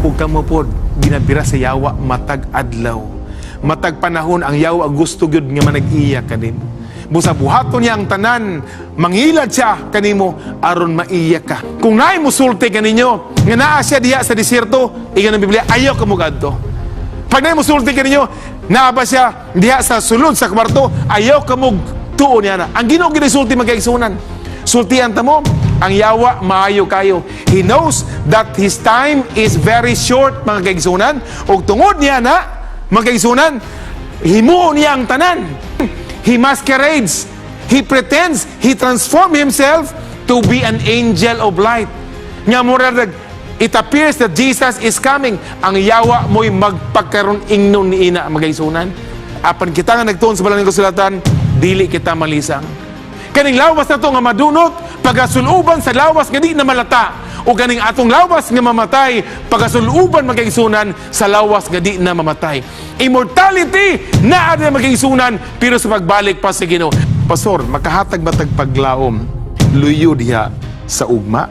Ug kamo pod ginabira sa yawa matag adlaw. Matag panahon ang yawa gusto gyud nga manag-iya kanimo. Busa buhaton niya ang tanan, manghilad siya kanimo aron maiya ka. Kung naay musulti kaninyo nga naa siya diha sa desierto, ingon ang Biblia, ayaw ka mo kadto. Pag naay musulti kaninyo, naa ba siya diha sa sulod sa kwarto, ayaw ka mo tuo niya na. Ang Ginoo ginasulti, mga kaigsuonan. Sultian ta mo, ang yawa maayo kayo. He knows that his time is very short, mga kaigsuonan. Ug tungod niya na, mga kaigsuonan, himuon niya ang tanan. He masquerades. He pretends. He transforms himself to be an angel of light. Nga murag it appears that Jesus is coming. Ang yawa mo'y magpakaron ingnon ni ina, mga kaigsuonan. Apan kita nga nagtuon sa balaan kasulatan, dili kita malisang. Kaning lawas na to nga madunot, pagasul-uban sa lawas nga di na malata. O kaning atong lawas nga mamatay, pagasul-uban, mga kaigsuonan, sa lawas nga di na mamatay. Immortality naa na, mga kaigsuonan, pero sa pagbalik pa sa Ginoo. Pastor, makahatag ba tag paglaom luyo diha sa ugma?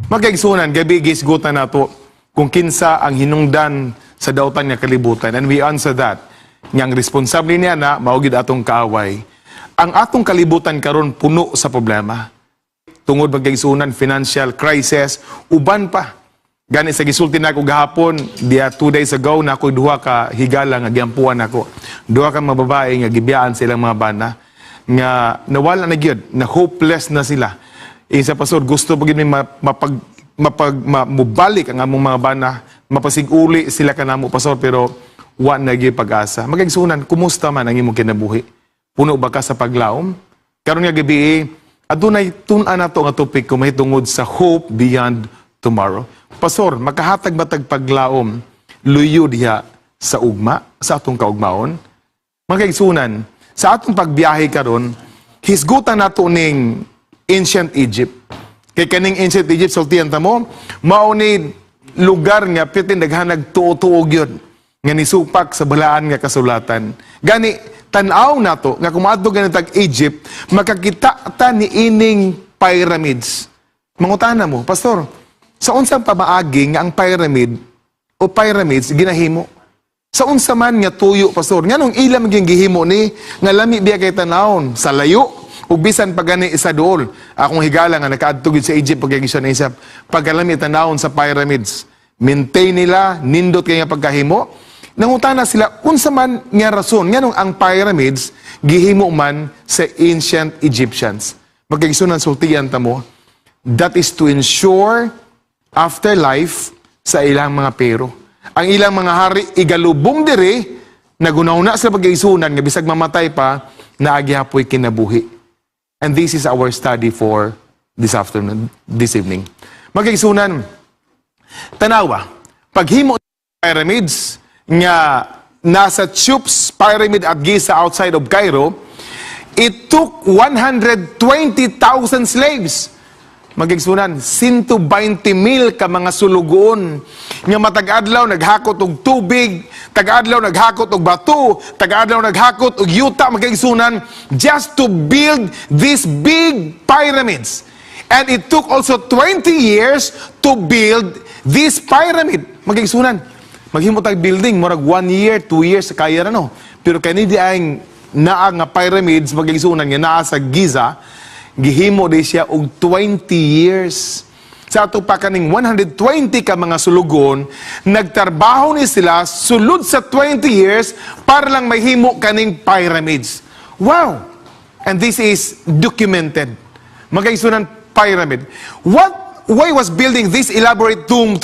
Mga kaigsuonan, gabii gihisgutan nato kung kinsa ang hinungdan sa dautan nga kalibutan. And we answer that. Nga ang responsable niya na mao gyud atong kaaway. Ang atong kalibutan karon puno sa problema. Tungod, mga kaigsuonan, financial crisis, uban pa. Gani sa gisulti nako gahapon, diya 2 days ago, na ako duha ka higala nga giampuan nako. Duha ka mga babae nga gibiyaan silang mga bana nga nawala na gyud, na hopeless na sila. Isa, "Pastor, gusto pa gyud mi mapag mapag mubalik ang among mga bana, mapasig-uli sila kanamo, Pastor, pero wa na gyud pag-asa." Mga kaigsuonan, kumusta man ang imong kinabuhi? Puno ba ka sa paglaom? Karon nga gabi, adunay tun-an nato nga topic kung mahitungod sa hope beyond tomorrow. Pastor, makahatag ba tag paglaom luyo diha sa ugma, sa atong kaugmaon? Mga kaigsuonan, sa atong pagbiyahe karon, hisgutan nato ning ancient Egypt. Kay kaning ancient Egypt, sultian ta mo, mao ni lugar nga pitin daghanag tuo-tuo gyud nga nisupak sa balaan nga kasulatan. Gani tan-aw nato nga kung maadto gani tag Egypt, makakita ta ni ining pyramids. Mangutana mo, "Pastor, sa unsang pamaagi nga ang pyramid o pyramids ginahimo? Sa unsa man nga tuyo, Pastor? Nganong ila maging gihimo ni nga lami biya kay tanawon sa layo ug bisan pa gani sa duol?" Akong higala nga nakaadto gid sa Egypt, pagkagi siya naisap, pagkalami tanawon sa pyramids. Maintain nila, nindot kay nga pagkahimo. Nangutana sila unsa man nga rason nganong ang pyramids gihimo man sa ancient Egyptians. Mga kaigsuonan, sultian ta mo, that is to ensure afterlife sa ilang mga pero. Ang ilang mga hari igalubong diri, nagunaw na sa pagkaigsuonan nga bisag mamatay pa, naa gihapoy kinabuhi. And this is our study for this afternoon, this evening. Mga kaigsuonan, tanawa, paghimo pyramids nga nasa Cheops Pyramid at Giza outside of Cairo, it took 120,000 slaves. Mga kaigsuonan, 120 mil ka mga sulugoon nga matag adlaw naghakot og tubig, tag-adlaw naghakot og bato, tag-adlaw naghakot og yuta, mga kaigsuonan, just to build these big pyramids. And it took also 20 years to build this pyramid. Mga kaigsuonan, maghimo tag building, murag 1 year, 2 years, kaya ra no. Pero kani di ang naa nga pyramids, mga kaigsuonan, nga naa sa Giza, gihimo di siya og 20 years. Sa ato pa kaning 120 ka mga sulugon, nagtrabaho ni sila sulod sa 20 years para lang mahimo kaning pyramids. Wow! And this is documented. Mga kaigsuonan, pyramid. Why was building this elaborate tomb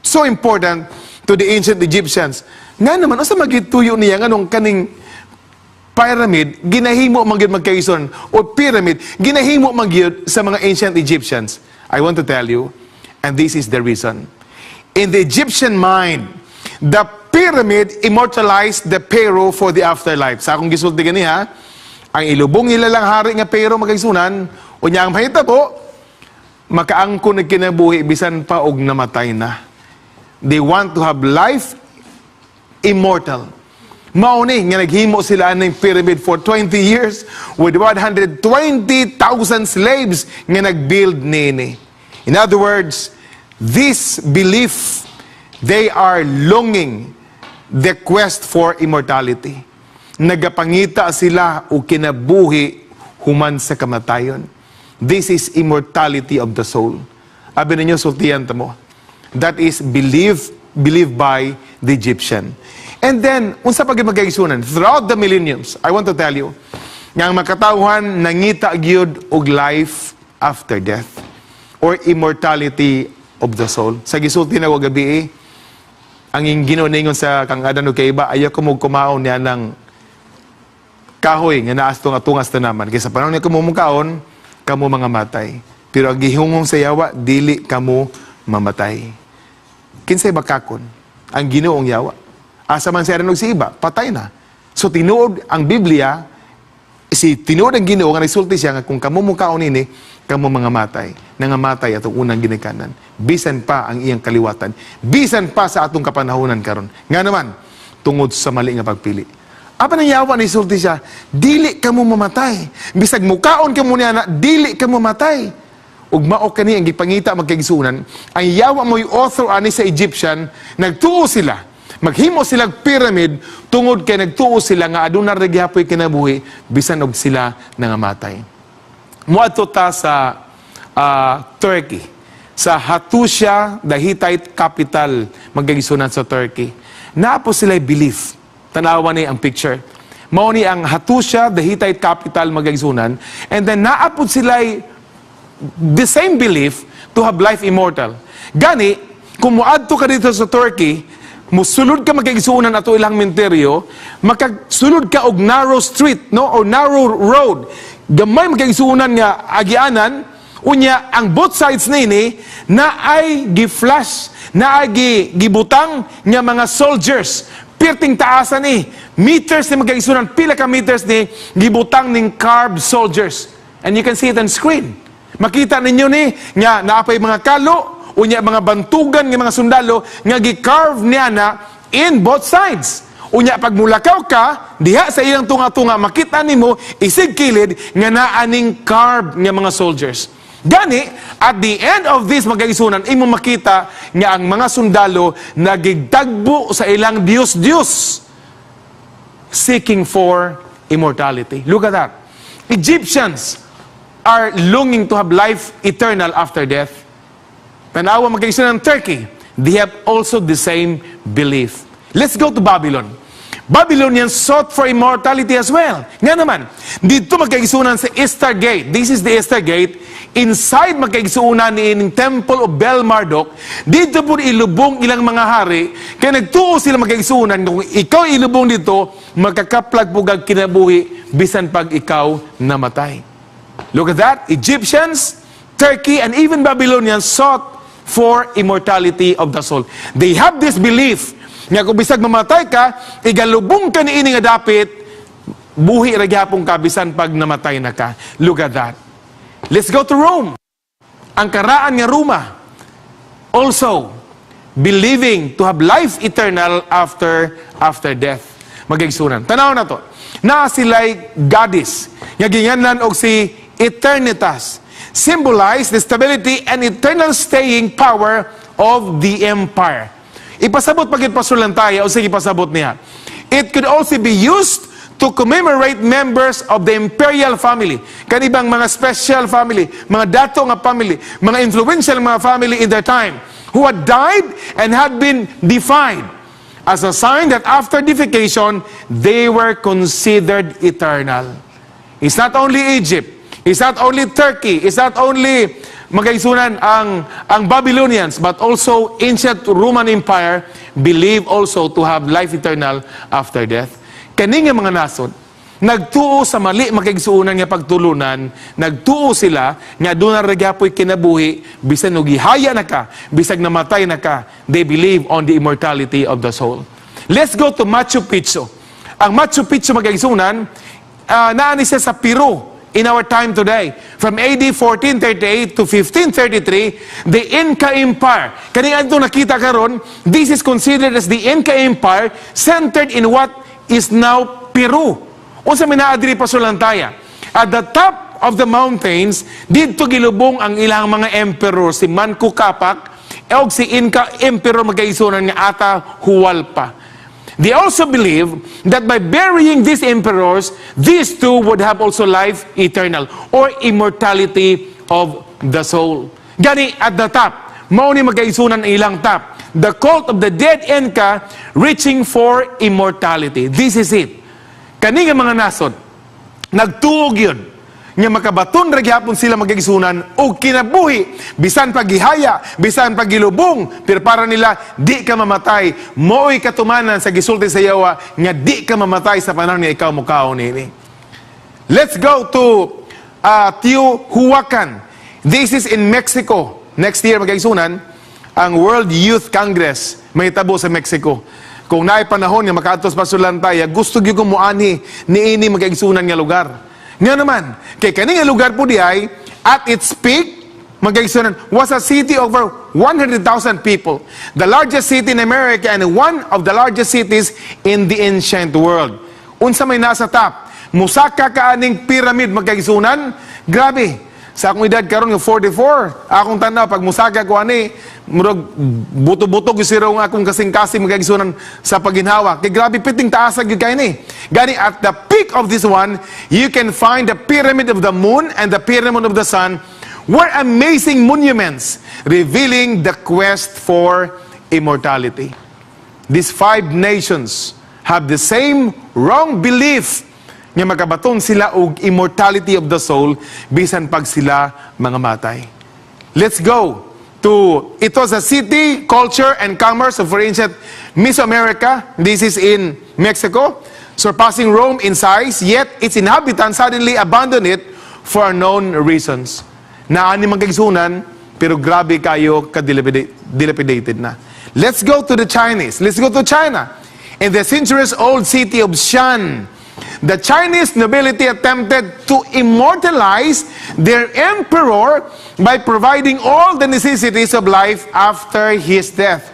so important to the ancient Egyptians? Nga naman, asa magituyo niya nganong kaning pyramid ginahimo man gyud, mga kaigsuonan, o pyramid ginahimo man gyud sa mga ancient Egyptians? I want to tell you, and this is the reason. In the Egyptian mind, the pyramid immortalized the pharaoh for the afterlife. Sa akong gisulti gani ha, ang ilubong nila lang hari nga pharaoh, mga kaigsuonan, unya ang mahitabo, makaangkon og kinabuhi bisan pa og namatay na. They want to have life immortal. Mao ni nga naghimo sila ng pyramid for 20 years with 120,000 slaves nga nag-build nini. In other words, this belief, they are longing the quest for immortality. Nagapangita sila og kinabuhi human sa kamatayon. This is immortality of the soul. Abi ninyo, sultihan ta mo. That is believed by the Egyptian. And then, unsa pa gyud, mga kaigsuonan, throughout the millenniums, I want to tell you, nga ang makatawhan nangita gyud og life after death or immortality of the soul. Sa gisulti nako gabii, ang Ginoo ningon sa kang Adan ug kay Eva, "Ayaw kamo kumaon niya ng kahoy nga naa sa tunga-tunga sa tanaman. Kay sa panahon nga kamo mukaon, kamo mangamatay." Pero ang gihunghong sa yawa, "Dili kamo mamatay." Kinsay bakakon? Ang Ginoong yawa. Asa man si Adan ug si Eva, patay na. So tinuod ang Biblia, si tinuod ang Ginoo nga nagsulti siya nga kung kamo mukaon nini, kamo mangamatay. Nangamatay atong unang ginikanan. Bisan pa ang iyang kaliwatan. Bisan pa sa atong kapanahonan karon. Nga naman, tungod sa mali nga pagpili. Apan ang yawa, nisulti siya, "Dili kamo mamatay. Bisag mukaon kamo niya na, dili kamo mamatay." Ug mao kani ang gipangita, mga kaigsuonan, ang yawa mo'y author ani sa Egyptian, nagtuo sila. Maghimo sila pyramid tungod kay nagtuo sila nga aduna ra gihapoy kinabuhi bisan og sila nangamatay. Muadto ta sa Turkey, sa Hattusha, the Hittite capital, mga kaigsuonan, sa Turkey. Naa po sila belief. Tanawa ni ang picture. Mao ni ang Hattusha, the Hittite capital, mga kaigsuonan. And then naa pod sila the same belief to have life immortal. Gani, kung muadto ka dito sa Turkey, musulod ka, mga kaigsuonan, ato ilang menteryo, makasulod ka og narrow street, no, or narrow road. Gamay, mga kaigsuonan, nga agianan, unya ang both sides nini naay gi-flash, naay gibutang nga mga soldiers. Pirting taasan ni, meters ni, mga kaigsuonan, pila ka meters ni gibutang ning carved soldiers. And you can see it on screen. Makita ninyo ni nga naapay mga kalo, unya mga bantugan nga mga sundalo nga gi-carve niya na in both sides. Unya pag mulakaw ka diha sa ilang tunga-tunga, makita nimo isig kilid nga naa ning carved nga mga soldiers. Gani, at the end of this, mga kaigsuonan, imo makita nga ang mga sundalo nagigtagbo sa ilang Diyos-Diyos, seeking for immortality. Look at that. Egyptians are longing to have life eternal after death. Tanawa, mga kaigsuonan, ng Turkey, they have also the same belief. Let's go to Babylon. Babylonians sought for immortality as well. Nga naman, dito, mga kaigsuonan, sa Ishtar Gate. This is the Ishtar Gate. Inside, mga kaigsuonan, ni Temple of Bel Marduk, dito po ilubong ilang mga hari, kaya nagtuo sila, mga kaigsuonan, kung ikaw ilubong dito, makakaplag po kag kinabuhi, bisan pag ikaw namatay. Look at that. Egyptians, Turkey, and even Babylonians sought for immortality of the soul. They have this belief nga kung bisag mamatay ka, igalubong ka niini nga dapit, buhi ra gyapon ka bisan pag namatay na ka. Look at that. Let's go to Rome. Ang karaan nga Roma, also believing to have life eternal after death. Mga kaigsuonan. Tanaw na to. Naa sila'y goddess nga ginganlan og si Eternitas, symbolize the stability and eternal staying power of the empire. Ipasabot pag pasulantaya o sige, pasabot niya. It could also be used to commemorate members of the imperial family. Kanibang mga special family, mga dato nga family, mga influential mga family in their time who had died and had been deified as a sign that after deification, they were considered eternal. It's not only Egypt, it's not only Turkey, it's not only, mga kaigsuonan, ang Babylonians, but also ancient Roman Empire believe also to have life eternal after death. Kani nga mga nasod, nagtuo sa mali, mga kaigsuonan, nga pagtulunan, nagtuo sila nga doon na gyapoy kinabuhi, bisan og gihaya na ka, bisag namatay na ka, they believe on the immortality of the soul. Let's go to Machu Picchu. Ang Machu Picchu, mga kaigsuonan, naa ni siya sa Peru in our time today. From AD 1438 to 1533, the Inca Empire. Kani adto nakita karon, this is considered as the Inca Empire centered in what is now Peru. Unsa may naa diri, pasulantaya? At the top of the mountains, didto gilubong ang ilang mga emperor, si Manco Capac og si Inca emperor, magkaigsuonan, nga Atahualpa. They also believe that by burying these emperors, these two would have also life eternal or immortality of the soul. Gani at the top, mao ni, magkaigsuonan, ang ilang top. The cult of the dead Inca reaching for immortality. This is it. Kani nga mga nasod, nagtuo gyud nga makabaton ra gyapon sila, magkaigsuonan, og kinabuhi bisan pagihaya, bisan pagilubong, pero para nila di ka mamatay. Mo'y katumanan sa gisulti sa yawa nga di ka mamatay sa panahon nga ikaw mukaon nini. Let's go to Teotihuacan. This is in Mexico. Next year, magkaigsuonan, ang World Youth Congress mahitabo sa Mexico. Kung naay panahon nga makaadto sa pasulantaya, gusto gyud ko muanhi niini, magkaigsuonan, nga lugar. Nga naman, kay kani nga lugar po di ay, at its peak, magkaigsuonan, was a city over 100,000 people. The largest city in America and one of the largest cities in the ancient world. Unsa may nasa top? Musaka ka aning pyramid, magkaigsuonan. Grabe. Sa akong edad karon nga 44, akong tanaw pag musaka ko ani, murag buto-buto gyud siro ang akong kasing-kasing, magkaigsuonan, sa paginhawa. Kay grabe piting taas gyud kay ni. Gani at the peak of this one, you can find the pyramid of the moon and the pyramid of the sun were amazing monuments revealing the quest for immortality. These five nations have the same wrong belief nga makabaton sila og immortality of the soul bisan pag sila mga matay. Let's go to, it was a city, culture, and commerce of ancient Mesoamerica. This is in Mexico, surpassing Rome in size, yet its inhabitants suddenly abandoned it for unknown reasons. Naa ni, magkaigsuonan, pero grabe kayo ka-dilapidated na. Let's go to the Chinese. Let's go to China. In the centuries-old city of Xi'an, the Chinese nobility attempted to immortalize their emperor by providing all the necessities of life after his death.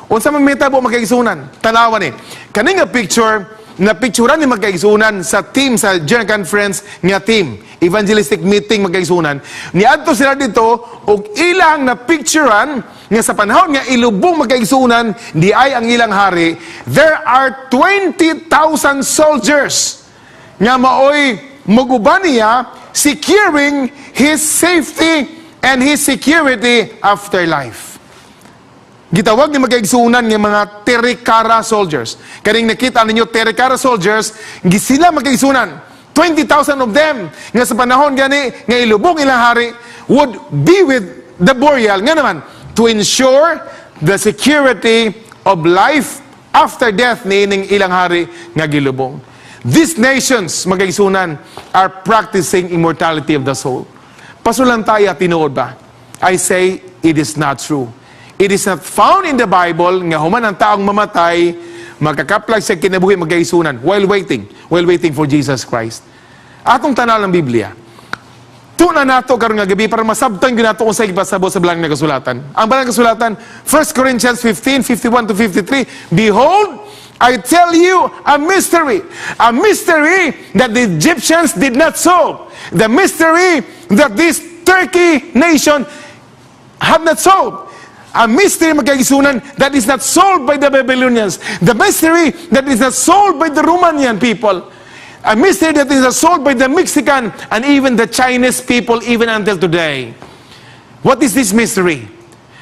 Unsa man mitabo, magkaigsuonan? Tanawa ni. Kani nga picture, na picturean ni, magkaigsuonan, sa team sa General Conference nga team, evangelistic meeting, magkaigsuonan. Niadto sila dito og ilang na picturean nga sa panahon nga ilubong, magkaigsuonan, di ay ang ilang hari, there are 20,000 soldiers nga maoy muguban niya, securing his safety and his security after life. Gitawag ni, magkaigsuonan, nga mga Terracotta soldiers. Kaning nakita ninyo, Terracotta soldiers, sila, magkaigsuonan, 20,000 of them, nga sa panahon gani nga ilubong ilang hari, would be with the burial. Nga naman, to ensure the security of life after death niining ilang hari nga gilubong. These nations, magkaigsuonan, are practicing immortality of the soul. Pasulantaya, tinuod ba? I say, it is not true. It is not found in the Bible nga human ang taong mamatay, magkakaplag sa kinabuhi, magkaigsuonan, while waiting for Jesus Christ. Atong tanaw ang Biblia. Tuna nato karon nga gabi para masabtan gyud nato kung sa ipasabot sa balaan nga kasulatan. Ang balaan nga kasulatan, 1 Corinthians 15, 51 to 53, "Behold, I tell you a mystery. A mystery that the Egyptians did not solve. The mystery that this Turkey nation have not solved. A mystery, magkaigsuonan, that is not solved by the Babylonians. The mystery that is not solved by the Romanian people. A mystery that is not solved by the Mexican and even the Chinese people even until today." What is this mystery?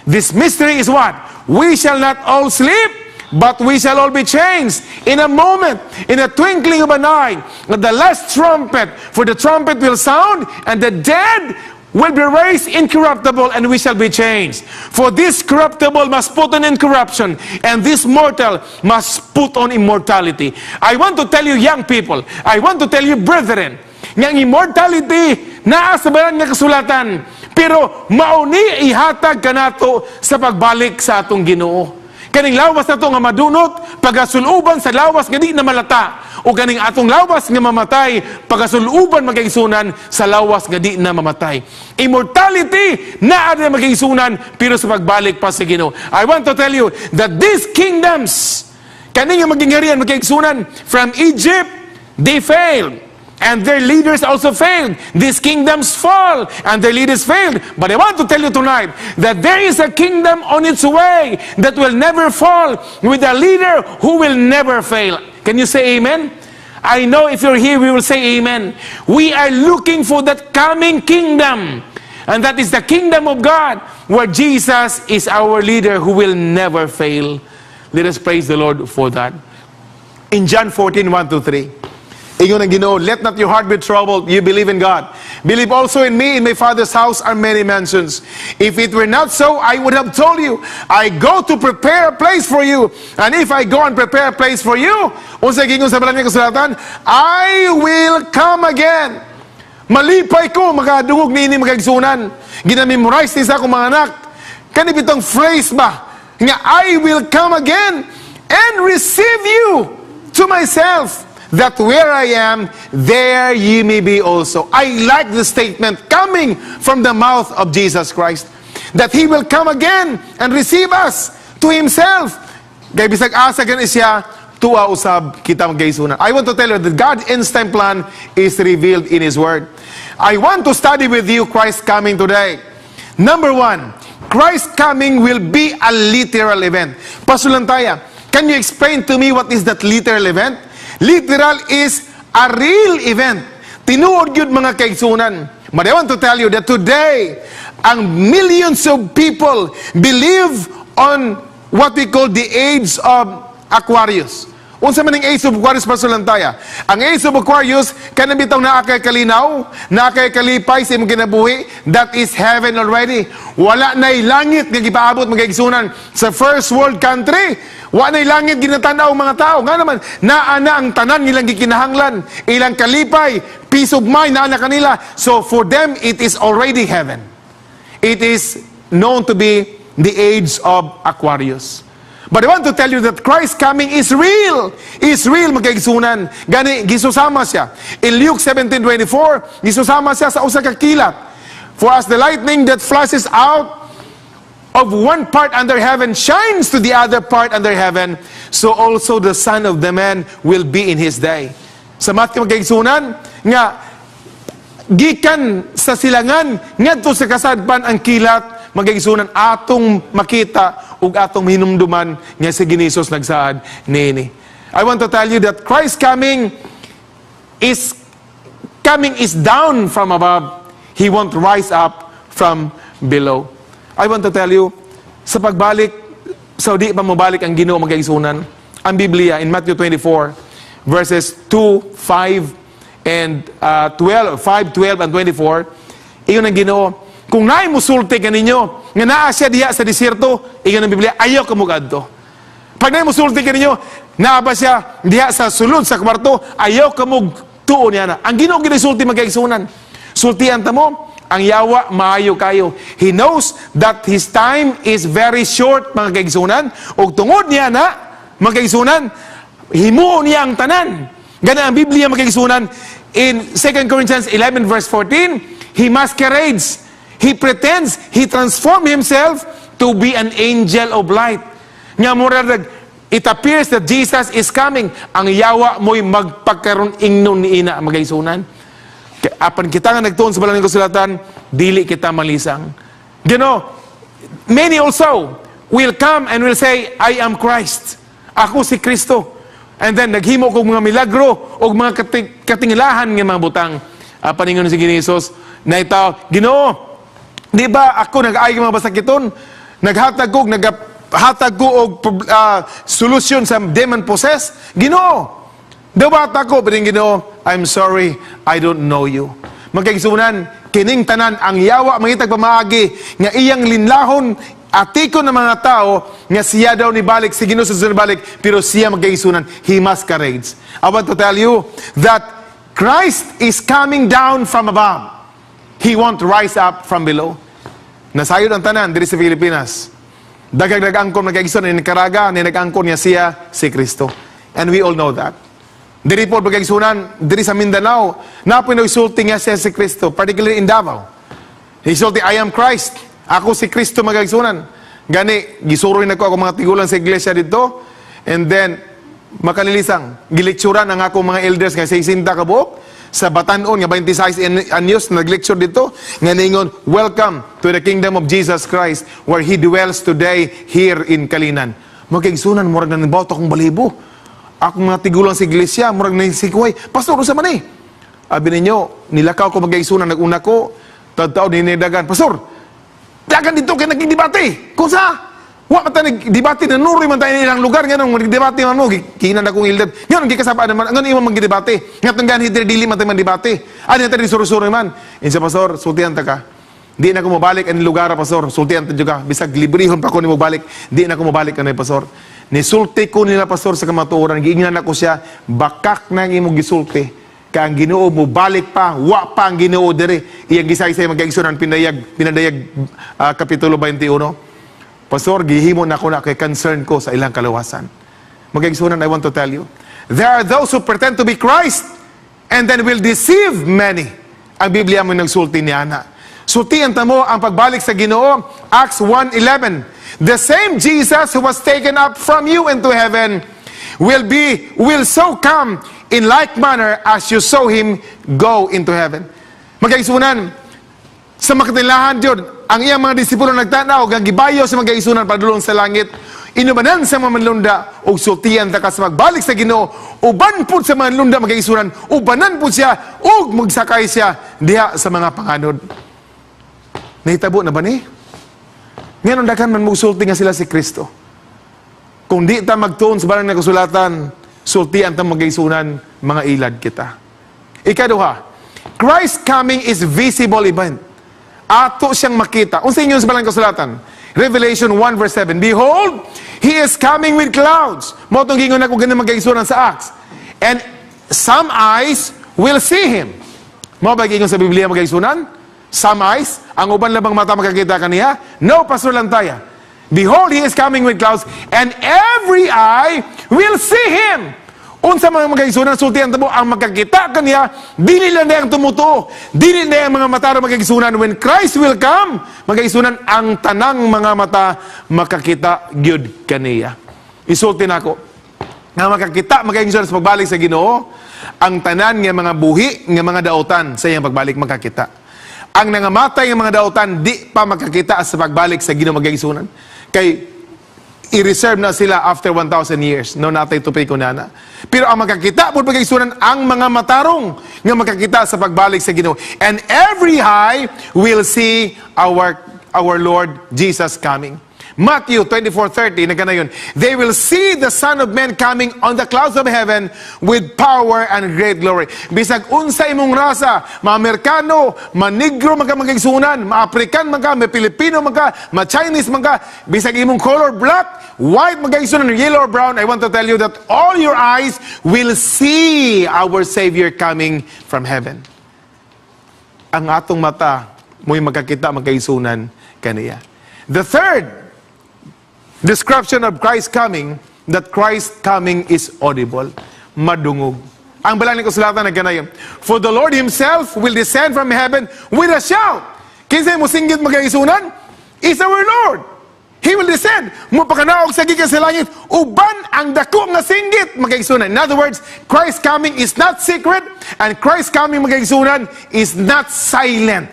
This mystery is what? "We shall not all sleep, but we shall all be changed in a moment, in a twinkling of an eye. At the last trumpet, for the trumpet will sound, and the dead will be raised incorruptible, and we shall be changed. For this corruptible must put on incorruption, and this mortal must put on immortality." I want to tell you, young people, I want to tell you, brethren, nga ang immortality naa sa balaan nga kasulatan, pero mauni ihatag kanato sa pagbalik sa atong Ginoo. Kaning lawas nato nga madunot, pagasuluban sa lawas nga di na malata. O kaning atong lawas nga mamatay, pagasuluban, magkaigsuonan, sa lawas nga di na mamatay. Immortality naa na, magkaigsuonan, pero sa pagbalik pa sa Ginoo. I want to tell you that these kingdoms Kani nga maging harian, magkaigsunan, from Egypt, they failed. And their leaders also failed. These kingdoms fall, and their leaders failed. But I want to tell you tonight that there is a kingdom on its way that will never fall, with a leader who will never fail. Can you say amen? I know if you're here, we will say amen. We are looking for that coming kingdom. And that is the kingdom of God, where Jesus is our leader who will never fail. Let us praise the Lord for that. In John 14, 1 to 3, ingon ang Ginoo, "Let not your heart be troubled. You believe in God. Believe also in me. In my Father's house are many mansions. If it were not so, I would have told you. I go to prepare a place for you. And if I go and prepare a place for you," unsa gingon sa balaan nga kasulatan? "I will come again." Malipay ko makadungog niini, mga kaigsuonan. Ginamemorize ni sa akong mga anak. Kani bitong phrase ba? Nga "I will come again and receive you to myself, that where I am, there ye may be also." I like the statement coming from the mouth of Jesus Christ, that He will come again and receive us to Himself. Kay bisag asa gani siya, tuwa usab kita, mga kaigsuonan. I want to tell you that God's end plan is revealed in His Word. I want to study with you Christ coming today. Number one, Christ coming will be a literal event. Pastor Lantaya, can you explain to me what is that literal event? Literal is a real event. Tinuod gyud, mga kaigsuonan. But I want to tell you that today, ang millions of people believe on what we call the age of Aquarius. Unsa man ang age of Aquarius, Pastor Lantaya? Ang age of Aquarius, kanang bitaw naa kay kalinaw, naa kay kalipay sa imong kinabuhi, that is heaven already. Wala na'y langit nga gipaabot, mga kaigsuonan, sa first world country. Wa na'y langit ginatanaw mga tao. Nga naman, naa na ang tanan nilang gikinahanglan, ilang kalipay, peace of mind, naa na kanila. So for them, it is already heaven. It is known to be the age of Aquarius. But I want to tell you that Christ's coming is real. Is real, mga kaigsuonan. Gani, gisusama siya. In Luke 17:24, gisusama siya sa usa ka kilat. "For as the lightning that flashes out of one part under heaven shines to the other part under heaven, so also the Son of the Man will be in His day." Sa Matthew, mga kaigsuonan, nga gikan sa silangan ngadto sa kasadpan ang kilat, mga kaigsuonan, atong makita ug atong hinumduman nga si Ginoong Hesus nagsaad niini. I want to tell you that Christ coming is down from above. He won't rise up from below. I want to tell you, sa pagbalik, sa di pa mobalik ang Ginoo, mga kaigsuonan, ang Biblia in Matthew 24 verses 2, 5 and 12, 5, 12 and 24, ingon ang Ginoo, "Kung naay musulti kaninyo nga naa siya diha sa desierto," ingon ang Biblia, "ayaw kamo kadto." Pag naay musulti kaninyo, naa ba siya diha sa sulod sa kwarto, ayaw kamo tuo niya na. Ang Ginoo ginasulti, mga kaigsuonan. Sultian ta mo, ang yawa maayo kayo. He knows that his time is very short, mga kaigsuonan. Ug tungod niya na, mga kaigsuonan, himuon niya ang tanan. Gani ang Biblia, mga kaigsuonan, in 2 Corinthians 11 verse 14, he masquerades. He pretends, he transformed himself to be an angel of light. Nga mura it appears that Jesus is coming. Ang yawa mo'y magpakaron ingnon niina, mga kaigsuonan. Apan kita nga nagtuon sa balaan ng kasulatan, dili kita malisang. Many also will come and will say, "I am Christ. Ako si Kristo." And then, naghimo kog mga milagro o mga katingilahan nga mga butang. Apan ingon si Ginoo Jesus, na itaw, "Ginoo, di ba ako nag-ay mga basakiton? Naghatag ko og solusyon sa demon possessed. Ginoo, dawat ako." Pero Ginoo, "I'm sorry, I don't know you." Mga kaigsuonan, kining tanan ang yawa mangitag pamaagi nga iyang linlahon atikon ng mga tao nga siya daw ni balik, si Ginoo sa balik, pero siya, mga kaigsuonan, he masquerades. I want to tell you that Christ is coming down from above. He won't rise up from below. Nasayod ang tanan diri sa Pilipinas. Daghang nag-angkon, mga kaigsuonan, ni Nicaragua, ni nag-angkon niya siya si Kristo. And we all know that. Diri po, mga kaigsuonan, diri sa Mindanao, napoy nagsulti nga siya si Kristo, particularly in Davao. He sulti, "I am Christ. Ako si Kristo," mga kaigsuonan. Gani, gisuroy na ko ako mga tigulang sa iglesia dito. And then, Makalilisang, gilecturan ang akong mga elders nga 60 ka buok sa batan-on nga 26 anyos nag-lecture dito nga ningon, "Welcome to the kingdom of Jesus Christ where He dwells today here in Calinan." Mga kaigsunan, murag na nibawto akong balibo. Akong mga tigulang sa iglesia, murag na sikuhay. "Pastor, unsa man eh?" Abi ninyo, nilakaw ko, mga kaigsunan, nag-una ko, taon ninidagan. "Pastor, dagan dito kay naging debate." Kung sa? Wa man ta nagdebate na nuri man tayo ilang lugar nganong magdebate man mo kinan akong elder. Nganong gikasaba naman nganong imo magdebate. Ngatong ganhi diri dili man tayo debate. Ani ta suro-suro man. Insa, "Pastor, sultihan ta ka. Di na ko mobalik ani lugar, pastor. Sultihan ta jud ka. Bisag librehon pa ko nimo balik. Di na ko mobalik kanay, pastor." Nisulti ko nila, pastor, sa kamatuoran. Giingnan ako siya, "Bakak na ang imong gisulti. Ka ang Ginoo mo balik pa, wa pa ang Ginoo diri." Iyang gisaysay, mga kaigsunan, pinadayag, kapitulo 21. "Pastor, gihimo na ko na kay concern ko sa ilang kaluwasan." Mga kaigsunan, I want to tell you, there are those who pretend to be Christ and then will deceive many. Ang Biblia mo nagsulti niya na. Sultian ta mo ang pagbalik sa Ginoo, Acts 1:11. "The same Jesus who was taken up from you into heaven will so come in like manner as you saw him go into heaven." Mga kaigsunan, sa makatilahan yun, ang iyang mga disipulo nagtanaw, nga gibayo sa mga kaigsunan padulong sa langit, inubanan sa mga manlunda, ug sultian ta ka sa magbalik sa Ginoo, uban pud sa mga manlunda, mga kaigsunan, ubanan pud siya, ug magsakay siya diha sa mga panganod. Nahitabo na ba ni? Ngayon, daghan man mugsulti nga sila si Kristo. Kung di ta magtuon sa banal na kasulatan, sultian ta, mga kaigsunan, mga ilad kita. Ikaduha, Christ coming is visible event. Ato siyang makita. Unsa ingon sa banal kasulatan? Revelation 1 verse 7. "Behold, He is coming with clouds." Mao tong gingon ako ganin, mga kaigsunan, sa Acts. "And some eyes will see Him." Mao ba gingon sa Biblia, mga kaigsunan? Some eyes? Ang uban labang mata makakita kaniya? No, Pastor Lantaya. "Behold, He is coming with clouds, and every eye will see Him." Unsa mga kaigsunan, sultian ta mo, ang makakita kaniya, dili lang na ang tumutuo, dili na ang mga mata ra, mga kaigsunan. When Christ will come, mga kaigsunan, ang tanang mga mata makakita gyud kaniya. Isulti nako, nga makakita, mga kaigsunan, sa pagbalik sa Ginoo, ang tanan nga mga buhi nga mga dautan sa iyang pagbalik makakita. Ang nangamatay nga mga dautan di pa makakita sa pagbalik sa Ginoo, mga kaigsunan. Kay i-reserve na sila after 1,000 years. No, natay tupay ko nana. Pero ang makakita po, pagkaigsunan, ang mga matarong nga makakita sa pagbalik sa Ginoo. And every eye will see our Lord Jesus coming. Matthew 24:30, nagkanayon, "They will see the Son of Man coming on the clouds of heaven with power and great glory." Bisag unsa imong rasa, ma-Amerikano, ma-Negro man ka, mga kaigsunan, ma-African man ka, ma-Pilipino man ka, ma-Chinese man ka, bisag imong color black, white, mga kaigsunan, yellow or brown, I want to tell you that all your eyes will see our Savior coming from heaven. Ang atong mata mo'y magkakita, mga kaigsunan, kaniya. The third description of Christ coming, that Christ coming is audible. Madungog. Ang balaan ni kasulatan nagkanayon, "For the Lord Himself will descend from heaven with a shout." Kinsay mo singgit, mga kaigsunan? Is our Lord. He will descend. Mupakanaog sa gikan sa langit, uban ang dako nga singgit, mga kaigsunan. In other words, Christ coming is not secret and Christ coming, mga kaigsunan, is not silent.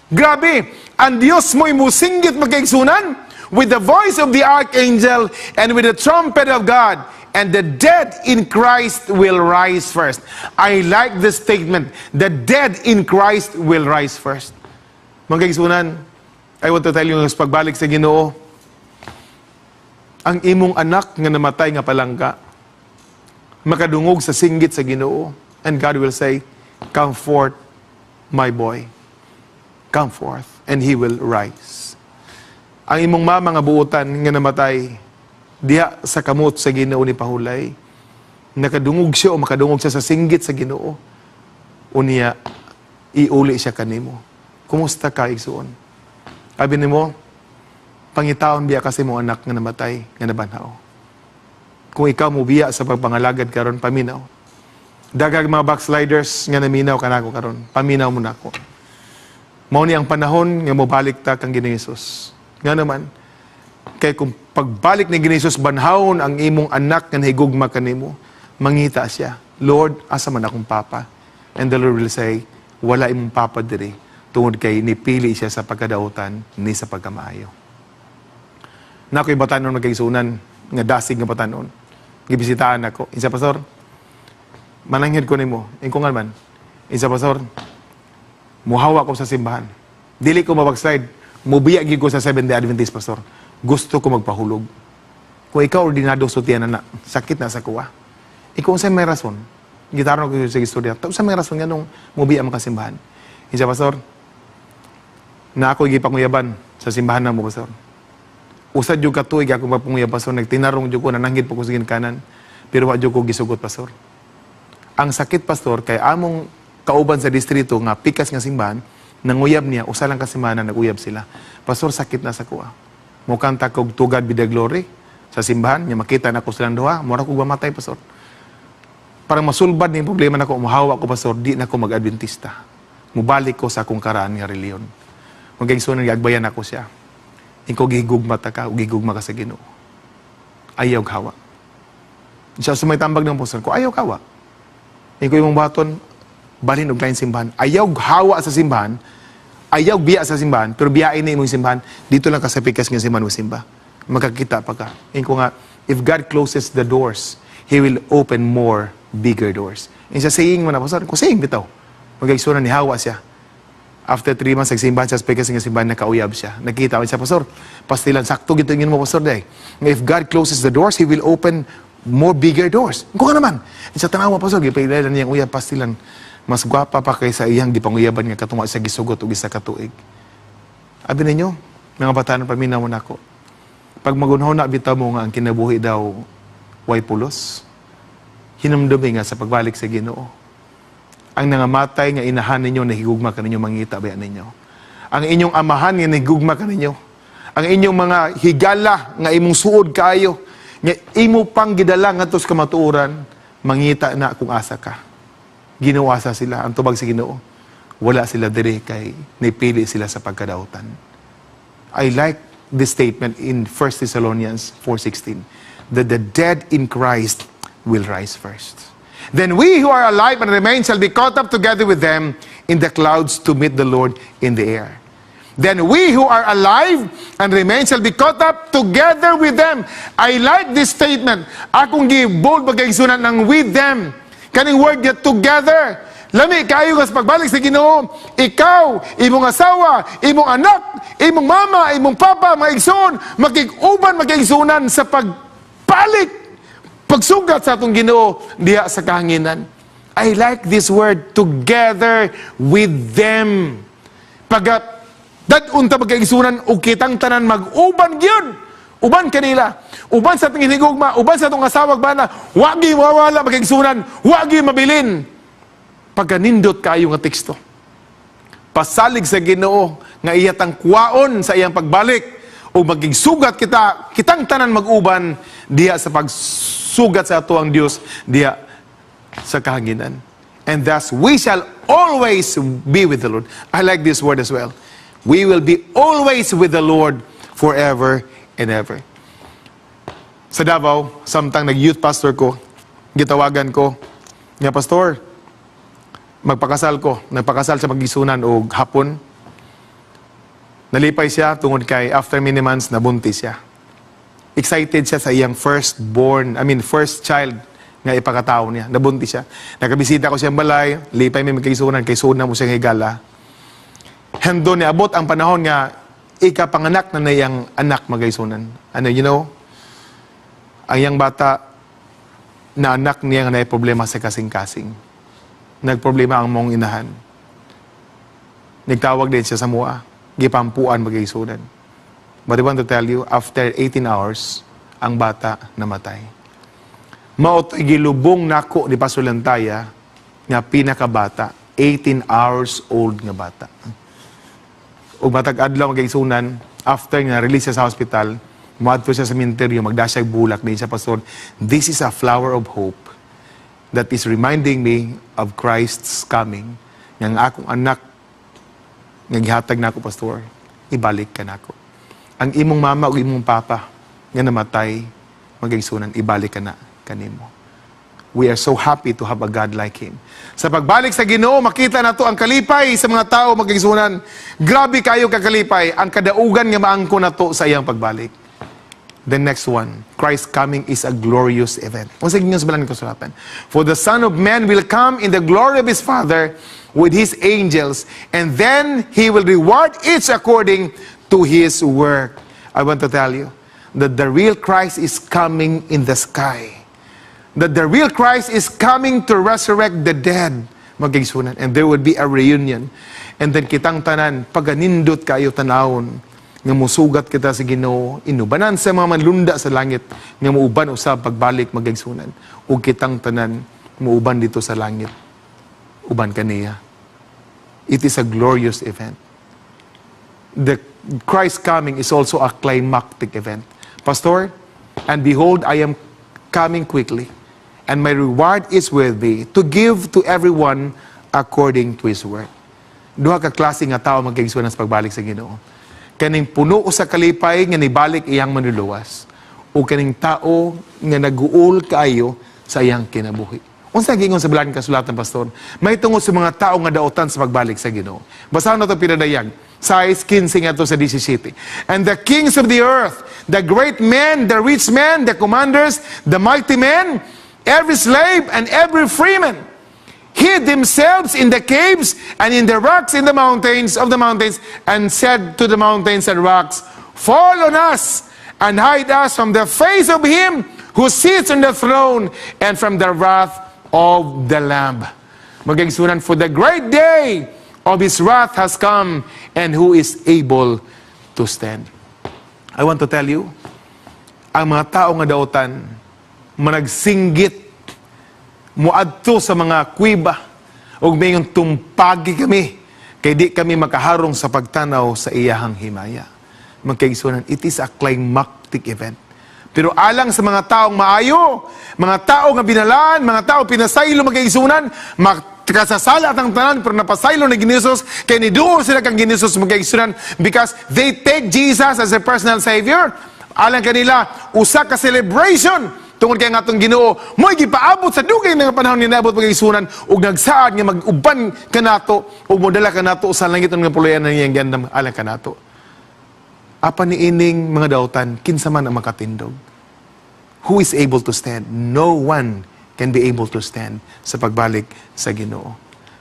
Grabe, ang Diyos mo'y musinggit, mga kaigsunan, with the voice of the archangel and with the trumpet of God, and the dead in Christ will rise first. I like this statement. The dead in Christ will rise first. Mga kaigsunan, I want to tell you sa pagbalik sa Ginoo, ang imong anak nga namatay nga palangga, makadungog sa singgit sa Ginoo, and God will say, "Come forth, my boy. Come forth," and he will rise. Ang imong mama nga buotan nga namatay, diha sa kamot sa Ginoo ni pahulay. Nakadungog siya o makadungog siya sa singgit sa Ginoo. Unya, iuli siya kanimo. Kumusta ka, igsuon? Abi nimo, pangitaon biya kasi mo anak nga namatay, nga nabanhaw. Kung ikaw mo biya sa pagpangalagad karon, paminaw. Daghang mga backsliders nga naminaw kanako karon, paminaw mo nako. Mao ni ang panahon nga mobalik ta kang Ginoo Hesus. Nga naman, Kay kung pagbalik ni Jesus, banhawon ang imong anak nga nahigugma kanimo, mangita siya, "Lord, asa man akong papa?" And the Lord will say, "Wala imong papa diri tungod kay nipili siya sa pagkadautan ni sa pagkamaayo." Naa ko'y batanon, mga kaigsuonan, nga dasig nga batanon. Gibisitahan ako. Insa, "Pastor, mananghid ko nimo." Ingon nga man. Insa, "Pastor, muhawa ko sa simbahan. Dili ko mabackslide. Mubiya gyud ko sa Seventh-day Adventist, Pastor. Gusto ko magpahulog." Kung ikaw ordinado sultihan na, sakit na sa kuwa. Ikaw, unsay may rason? Gitaron ko sa istorya. Unsa may rason nga nung mubiya man ka simbahan? Insa, "Pastor, na ako gipanguyaban sa simbahan na mo, Pastor. Usa jud ka tuig ako mapanguyab, Pastor, nagtinarong jud ko, nananghid po ko sa ginikanan, pero wa jud ko gisugot, Pastor. Ang sakit, Pastor, kay among kauban sa distrito nga pikas nga simbahan, nanguyab niya, usa lang ka semana naguyab sila. Pastor, sakit na sa kuha. Mukanta kog 'To God Be the Glory' sa simbahan, nya makita na ko silang duha, mura kog mamatay, Pastor. Parang masulbad ni problema nako, muhawa ko, Pastor, di na ko mag-Adventista. Mubalik ko sa akong karaan nga reliyon." Mga kaigsuonan, giagbayan ako siya. Ikaw, gihigugma ta ka, o gihigugma ka sa Ginoo. Ayaw hawa. Siya sa may tambag ng pastor ko, ayaw hawa. Ikaw, imong baton, balhin og lain simbahan. Ayaw hawa sa simbahan, ayaw biya sa simbahan, pero biyain na imong simbahan, dito lang ka sa pikas nga simbahan mo simba. Makakita pa ka. Ingon nga, if God closes the doors, He will open more bigger doors. Yung sa saying mo na, "Pastor," kung saying bitaw. Mga kaigsuonan, ni hawa siya. After 3 months, nagsimbahan siya sa pikas nga simbahan, nakauyab siya. Nakita ko siya, "Pastor, pastilan, sakto gito mo, Pastor, day. Nga if God closes the doors, He will open more bigger doors." Kung ka naman, sa tanawa, Pastor, gipailalan niyang uyab, pastilan, mas gwapa pa kaysa iyang gipanguyaban nga katunga sa gisugot og isa ka tuig. Abi ninyo, mga batanon, paminaw mo nako. Pag magunahuna bitaw mo nga ang kinabuhi daw way pulos, hinumdumi nga sa pagbalik sa Ginoo, ang nangamatay nga inahan ninyo na higugma kaninyo, mangita ba ninyo? Ang inyong amahan nga nahigugma kaninyo. Ang inyong mga higala nga imong suod kaayo, nga imo pang gidala ngadto sa kamatuoran, mangita na kung asa ka. "Ginoo, asa sila?" Ang tubag sa Ginoo, "Wala sila diri kay nipili sila sa pagkadautan." I like this statement in 1 Thessalonians 4:16 that the dead in Christ will rise first. Then we who are alive and remain shall be caught up together with them in the clouds to meet the Lord in the air. Then we who are alive and remain shall be caught up together with them. I like this statement. Akong gi-bold, mga kaigsuonan, ng "with them." Kaning word nga "together." Lami kayo nga sa pagbalik sa Ginoo, ikaw, imong asawa, imong anak, imong mama, imong papa, mga igsoon, makig-uban, mga kaigsuonan, sa pagbalik, pagsugat sa atong Ginoo diha sa kahanginan. I like this word, "together with them." Pagka dad-on ta, mga kaigsuonan, ug kitang tanan mag-uban gyud. Uban kanila. Uban sa atong hinigugma, uban sa atong asawa ug bana, wagi mawala, mga kaigsuonan, wagi mabilin. Pagkanindot kayo nga teksto. Pasalig sa Ginoo nga iya tang kuwaon sa iyang pagbalik o magigsugat kita, kitang tanan mag-uban diha sa pagsugat sa ato ang Dios diha sa kahanginan. And thus we shall always be with the Lord. I like this word as well. We will be always with the Lord forever and ever. Sa Davao, samtang nag-youth pastor ko, gitawagan ko, nga, "Pastor, magpakasal ko." Nagpakasal sa pagisunan og hapon. Nalipay siya tungod kay after many months, nabuntis siya. Excited siya sa iyang first born, I mean first child nga ipakatao niya. Nabuntis siya. Nakabisita ko siyang balay, lipay mi, mga kaigsuonan kay suod na mo siyang higala. Hando ni abot ang panahon nga ikapanganak na iyang anak, mga kaigsuonan. Ano, ang iyang bata na anak niya nga naay problema sa kasing-kasing. Nagproblema ang mong inahan. Nagtawag din siya sa mua. Gipampuan, mga kaigsuonan. But I want to tell you, after 18 hours, ang bata namatay. Mao to'y gilubong nako ni Pastor Lantaya nga pinakabata, 18 hours old nga bata. Ug matag adlaw, mga kaigsuonan, after nga release siya sa hospital, muadto siya sa sementeryo, magdasyag bulak din siya, "Pastor, this is a flower of hope that is reminding me of Christ's coming. Nga ang akong anak nga gihatag nako, Pastor, ibalik ka nako." Ang imong mama o imong papa nga namatay, mga kaigsuonan, ibalik ka na kanimo. We are so happy to have a God like Him. Sa pagbalik sa Ginoo, makita nato ang kalipay sa mga tao, mga kaigsuonan. Grabe kayo kakalipay ang kadaugan nga maangko nato sa iyang pagbalik. The next one, Christ's coming is a glorious event. Unsa giingon sa balaan kasulatan? "For the Son of Man will come in the glory of His Father with His angels, and then He will reward each according to his work." I want to tell you that the real Christ is coming in the sky. That the real Christ is coming to resurrect the dead, mga kaigsuonan. And there will be a reunion. And then kitang tanan, paganindot kayo tanawon, nga musugat kita sa Ginoo, inubanan sa mga manlunda sa langit, nga muuban usab pagbalik, mga kaigsuonan. Ug kitang tanan, muuban didto sa langit. Uban kaniya. It is a glorious event. The Christ coming is also a climactic event. Pastor, "And behold, I am coming quickly, and my reward is with me to give to everyone according to his work." Duha ka klase nga tao, mga kaigsuonan, sa pagbalik sa Ginoo. Kaning puno sa kalipay nga nibalik iyang manluluwas o kaning tao nga naguol kaayo sa iyang kinabuhi. Unsa giingon sa balaan kasulatan, Pastor? May tungod sa mga tao nga daotan sa pagbalik sa Ginoo. Basahon nato pinadayag. 6:15 ngadto sa 17. "And the kings of the earth, the great men, the rich men, the commanders, the mighty men, every slave and every freeman, hid themselves in the caves and in the rocks in the mountains of the mountains and said to the mountains and rocks, 'Fall on us and hide us from the face of Him who sits on the throne and from the wrath of the Lamb.'" Mga kaigsuonan, "for the great day of His wrath has come, and who is able to stand?" I want to tell you, ang mga tao nga dautan, managsinggit, muadto sa mga kuweba, ug mayon, "Tumpagi kami, kay di kami makaharong sa pagtanaw sa iyahang himaya." Mga kaigsuonan, it is a climactic event. Pero alang sa mga taong maayo, mga tao nga binalaan, mga tao pinasaylo, mga kaigsuonan, makasasala ang tanan, pero napasaylo ni Jesus, kay niduol sila kang Jesus, mga kaigsuonan, because they take Jesus as a personal savior. Alang kanila, usa ka celebration tungod kay ang atong Ginoo mo'y gipaabot sa dugay nga panahon ni naabot, mga kaigsuonan, ug nagsaad nga mag-uban kanato ug modala kanato sa langit nga puluyan na iyang giandam alang kanato. Apan niining mga dautan, kinsa man ang makatindog? Who is able to stand? No one can be able to stand sa pagbalik sa Ginoo.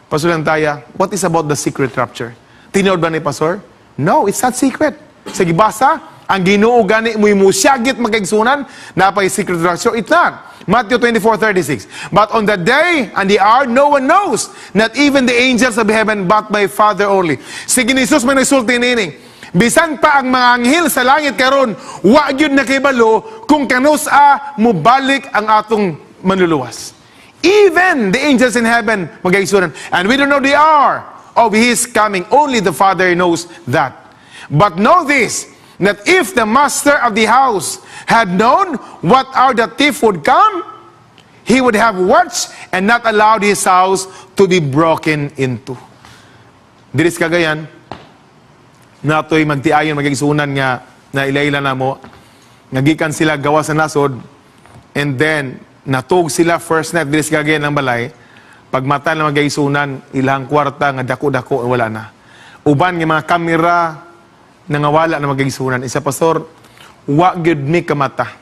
Pastor Lantaya, what is about the secret rapture? Tinuod ba ni, Pastor? No, it's not secret. Sa gibasa, ang Ginoo gani mo'y musyagit, mga kaigsuonan, napay secret rapture. It's not. Matthew 24:36. "But on the day and the hour, no one knows, not even the angels of heaven, but my Father only." Sige ni Jesus may nagsulti niini. Bisan pa ang mga anghel sa langit karon, wa gyud nakibalo kung kanus-a mubalik ang atong manluluwas. Even the angels in heaven, mga kaigsuonan, and we don't know the hour of His coming. Only the Father knows that. "But know this, that if the master of the house had known what hour the thief would come, he would have watched and not allowed his house to be broken into." Diri sa Cagayan, natoy magtiayon, mga kaigsuonan, nga na ilayla na mo, nga gikan sila gawa sa nasod, and then natug sila first night diri sa Cagayan ng balay, pagmata na, mga kaigsuonan, ilang kwarta nga dako-dako wala na. Uban nga mga kamera nangawala na, mga kaigsuonan. Isa, "Pastor, wa gyud mi kamata.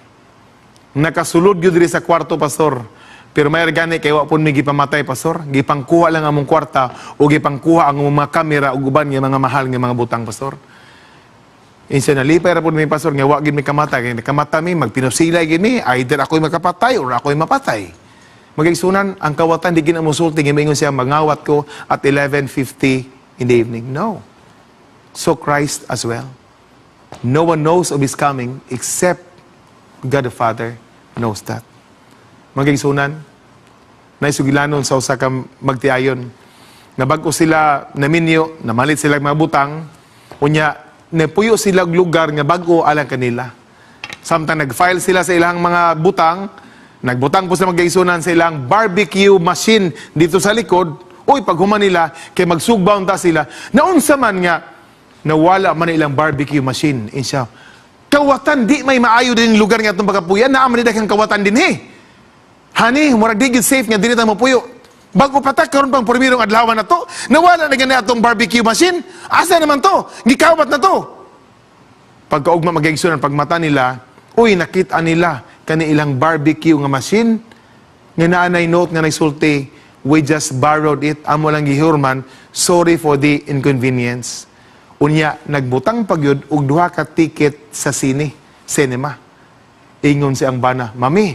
Nakasulod gyud diri sa kwarto, Pastor. Pero may gani kay wa pud mi gipamatay, Pastor. Gipangkuha lang among kwarta o gipangkuha ang among mga kamera ug uban nga mga mahal nga mga butang, Pastor. Insa nalipay ra pud mi, Pastor, nga wa gyud mi kamata. Kay kamata mi, magpinusilay gyud mi, either ako'y makapatay or ako'y mapatay." Mga kaigsuonan, ang kawatan di ginamusulti nga maingon siya, "Mangawat ko at 11:50 in the evening." No. So Christ as well. No one knows of His coming except God the Father knows that. Mga kaigsuonan, naisugilanon sa usa ka magtiayon nga bag-o sila naminyo, namalit sila mga butang, unya napuyo sila og lugar nga bag-o alang kanila. Samtang nag-file sila sa ilang mga butang, nagbutang po sila, mga kaigsuonan, sa ilang barbecue machine dito sa likod. Uy, paghuman nila, kay magsugba unta sila, naunsa man nga nawala man ilang barbecue machine. Insya, Kawatan, di may maayo din lugar nga atong pagkapuyan, naa man kang kawatan dinhi. Honey, murag di gyud safe nga dinhi ta mopuyo. Bago pa ta karon pang primerong adlaw na to, nawala na gani atong barbecue machine. Asa naman to? Gikawat na to. Pagkaugma, mga kaigsuonan, pagmata nila, uy, nakita nila kani ilang barbecue nga machine nga naanay note nga nagsulti, "We just borrowed it, amo lang gihurman, sorry for the inconvenience." Unya, nagbutang pagyud og duha ka ticket sa cinema. Ingon si ang bana, "Mami,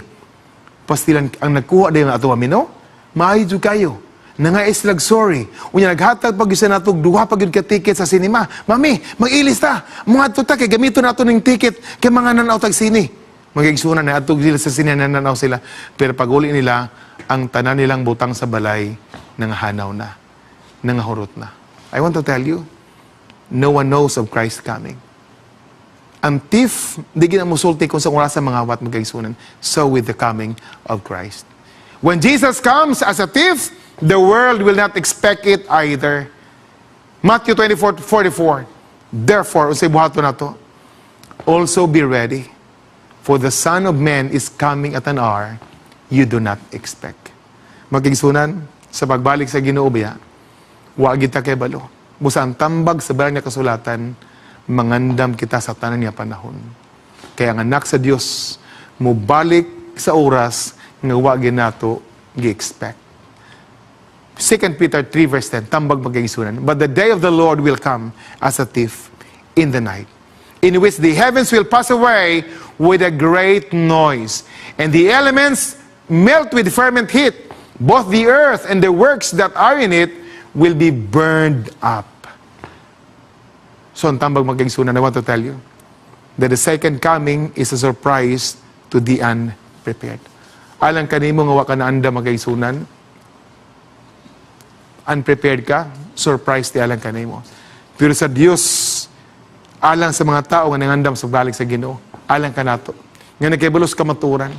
pastilan ang nagkuha din ato, mami, no? Maayo jud kayo. Nangay silag sorry. Unya naghatag pag isa nato duha pa gyud ka ticket sa cinema. Mami, mag-ilis ta. Mga ta kay gamito nato ning ticket kay mga nanaw tag sine." Mga kaigsuonan, na adto sila sa sine, nananaw sila. Pero pag uli nila, ang tanan nilang butang sa balay nangahanaw na, nangahurot na. I want to tell you, no one knows of Christ coming. Ang thief, di gina musulti kung sa oras sa mangawat, mga kaigsuonan. So with the coming of Christ. When Jesus comes as a thief, the world will not expect it either. Matthew 24:44. "Therefore," unsay buhaton nato? "Also be ready, for the Son of Man is coming at an hour you do not expect." Mga kaigsuonan, sa pagbalik sa Ginoo biya, wa kita kay balo. Busa ang tambag sa banal nga kasulatan, mangandam kita sa tanan nga panahon. Kaya ang anak sa Dios mobalik sa oras nga wa ginato gi-expect. 2 Peter 3 verse 10, tambag, mga kaigsuonan, "But the day of the Lord will come as a thief in the night, in which the heavens will pass away with a great noise, and the elements melt with fervent heat. Both the earth and the works that are in it will be burned up." So, ang tambag, mga kaigsuonan, I want to tell you that the second coming is a surprise to the unprepared. Alang kanimo nga wa ka naandam, mga kaigsuonan, unprepared ka, surprise ti alang kanimo. Pero sa Dios, alang sa mga tao nga nangandam sa balik sa Ginoo, alang kanato nga nagkaibalos kamatuoran,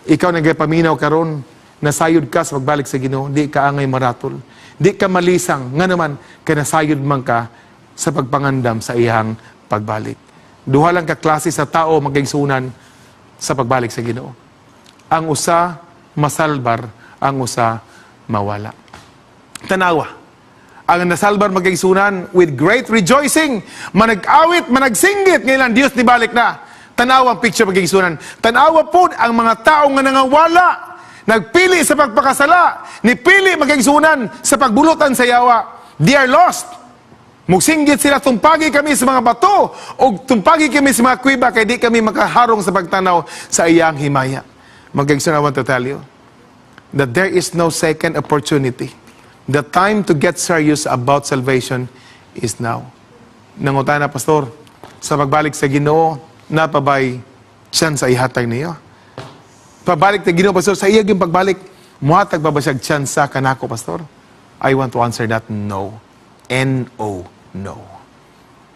ikaw nagpaminaw karon, nasayod ka sa pagbalik sa Ginoo, di ka angay maratol. Di ka malisang, nga naman, kay nasayod man ka sa pagpangandam sa iyang pagbalik. Duha lang ka klase sa tao, mga kaigsuonan, sa pagbalik sa Ginoo. Ang usa masalbar, ang usa mawala. Tanawa. Ang nasalbar, mga kaigsuonan, with great rejoicing, manag-awit, managsinggit, ngayon ang Diyos nibalik na. Tanawa ang picture, mga kaigsuonan. Tanawa po ang mga tao nga nangawala, nagpili sa pagpakasala, nipili, mga kaigsuonan, sa pagbulutan sa yawa. They are lost. Mugsinggit sila, "Tumpagi kami sa mga bato o tumpagi kami sa mga kuweba kay di kami makaharong sa pagtanaw sa iyang himaya." Mga kaigsuonan, I want to tell you that there is no second opportunity. The time to get serious about salvation is now. Nangutana, "Pastor, sa pagbalik sa Ginoo, naa pa bay chance ihatag niyo? Pabalik sa Ginoo, Pastor, sa iya yung pagbalik, muhatag pa ba siya chance kanako, Pastor?" I want to answer that no. N-O, no.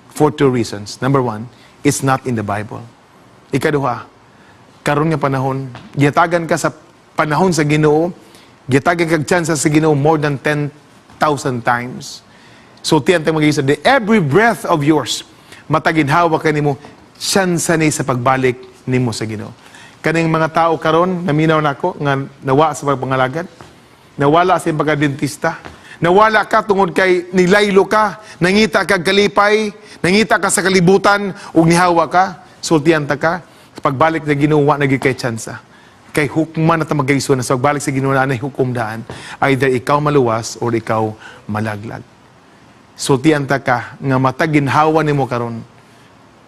For two reasons. Number one, it's not in the Bible. Ikaduha, karon nga panahon, gihatagan ka sa panahon sa Ginoo, gihatagan kag chance sa Ginoo more than 10,000 times. So tiyan tayo mag the every breath of yours, mataginhawa ka nimo, chance ni sa pagbalik nimo sa Ginoo. Kaning mga tao karon, naminaw nako nga nawa sa pagpangalagad, nawala sa iyang pagka-Adventista, nawala ka tungod kay nilaylo ka, nangita kag kalipay, nangita ka sa kalibutan ug nihawa ka, sultian ta ka, pagbalik na Ginoo wa na gyud kay tsansa. Kay hukman na ta, mga kaigsuonan, sa pagbalik sa Ginoo na hukom daan. Either ikaw maluwas or ikaw malaglag. Sultian ta ka nga matag ginhawa nimo karon,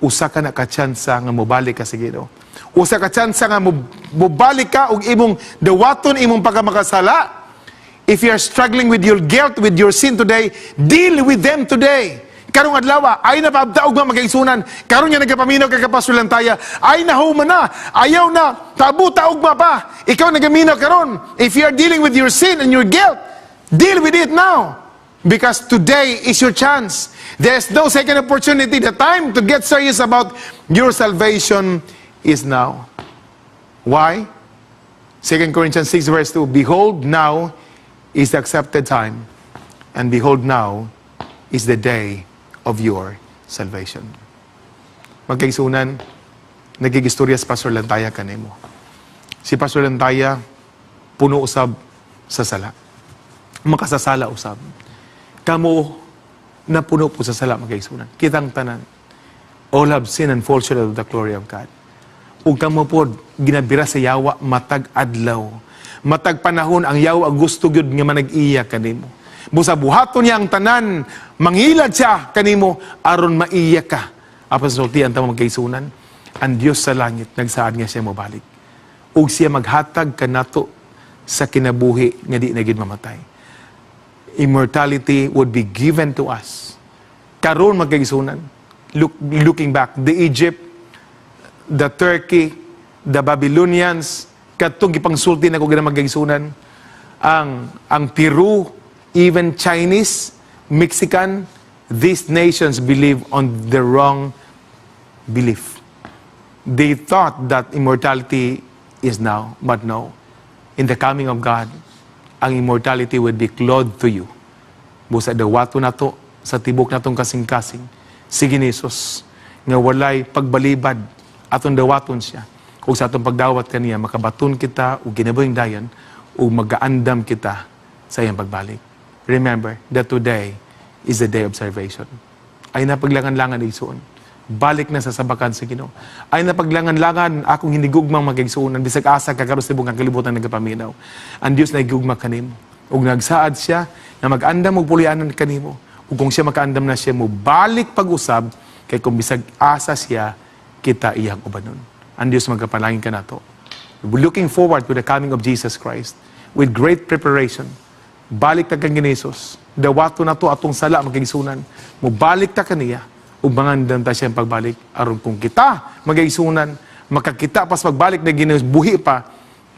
usa ka na ka tsansa nga mobalik ka sa Ginoo. Usa ka tsansa nga mobalik ka ug imong dawaton imong pagkamakasala. If you are struggling with your guilt, with your sin today, deal with them today. Karong adlaw, ay na paabta og mga kaigsuonan. Karon nga nagapaminaw ka kay Pastor Lantaya, ay na human na, ayaw na, tabuta ugma pa. Ikaw nagaminaw karon. If you are dealing with your sin and your guilt, deal with it now. Because today is your chance. There's no second opportunity. The time to get serious about your salvation is now. Why? 2 Corinthians 6 verse 2, "Behold, now is the accepted time, and behold, now is the day of your salvation." Mga kaigsuonan, Nagigistorya si Pastor Lantaya kanimo. Si Pastor Lantaya, puno usab sa sala. Makasasala usab. Kamo na puno po sa sala, mga kaigsuonan. Kitang tanan. All have sinned and fall short of the glory of God. Ug kamo pod ginabira sa yawa matag adlaw. Matag panahon ang yawa gusto gyud nga manag-iya kanimo. Busa buhaton niya ang tanan, manghilad siya kanimo aron maiya ka. Apan sultian ta, mga kaigsuonan, ang Dios sa langit nagsaad nga siya mobalik. Ug siya maghatag kanato sa kinabuhi nga di na gid mamatay. Immortality would be given to us. Karon, mga kaigsuonan, looking back, the Egypt, the Turkey, the Babylonians, katong gipangsulti na ko gina, mga kaigsuonan, ang Peru, even Chinese, Mexican, these nations believe on the wrong belief. They thought that immortality is now, but no. In the coming of God, ang immortality would be clothed to you. Busa dawato nato sa tibok natong kasing-kasing. Sige ni Jesus, nga walay pagbalibad, atong dawaton siya. Kung sa atong pagdawat kaniya, makabaton kita og kinabuhing dayon, ug magaandam kita sa iyang pagbalik. Remember that today is the day of salvation. Ayaw na paglangan-langan, igsuon. Balik na sa sabakan sa Ginoo. Ayaw na paglangan-langan, akong hinigugmang mga igsuonan, bisag asa ka karon sa tibuok ang kalibutan nagapaminaw. Ang Dios nahigugma kanimo. Ug nagsaad siya na mag-andam og puloy-anan kanimo. Ug kung siya makaandam na siya mo balik pag-usab kay kung bisag asa siya, kita iyang ubanon. Ang Dios magapalangin kanato. We're looking forward to the coming of Jesus Christ with great preparation. Balik ta kang Jesus. Dawato na to atong sala, mga kaigsuonan. Mubalik ta kaniya ug mangandam ta siyang pagbalik aron kung kita, mga kaigsuonan, makakita pas pagbalik na Ginoo buhi pa,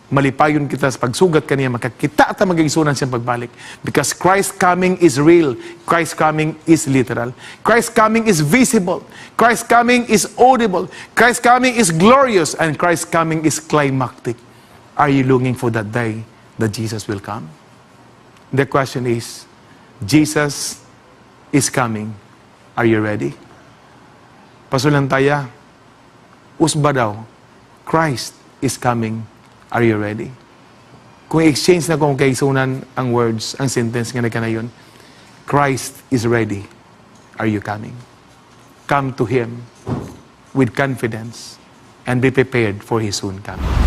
malipayon kita sa pagsugat kaniya. Makakita ta, mga kaigsuonan, siyang pagbalik, because Christ coming is real. Christ coming is literal. Christ coming is visible. Christ coming is audible. Christ coming is glorious and Christ coming is climactic. Are you longing for that day that Jesus will come? The question is, Jesus is coming. Are you ready? Pastor Lantaya, usba daw, Christ is coming. Are you ready? Kung exchange na kung kaigsuonan ang words, ang sentence nga nagkanayon, Christ is ready. Are you coming? Come to Him with confidence and be prepared for His soon coming.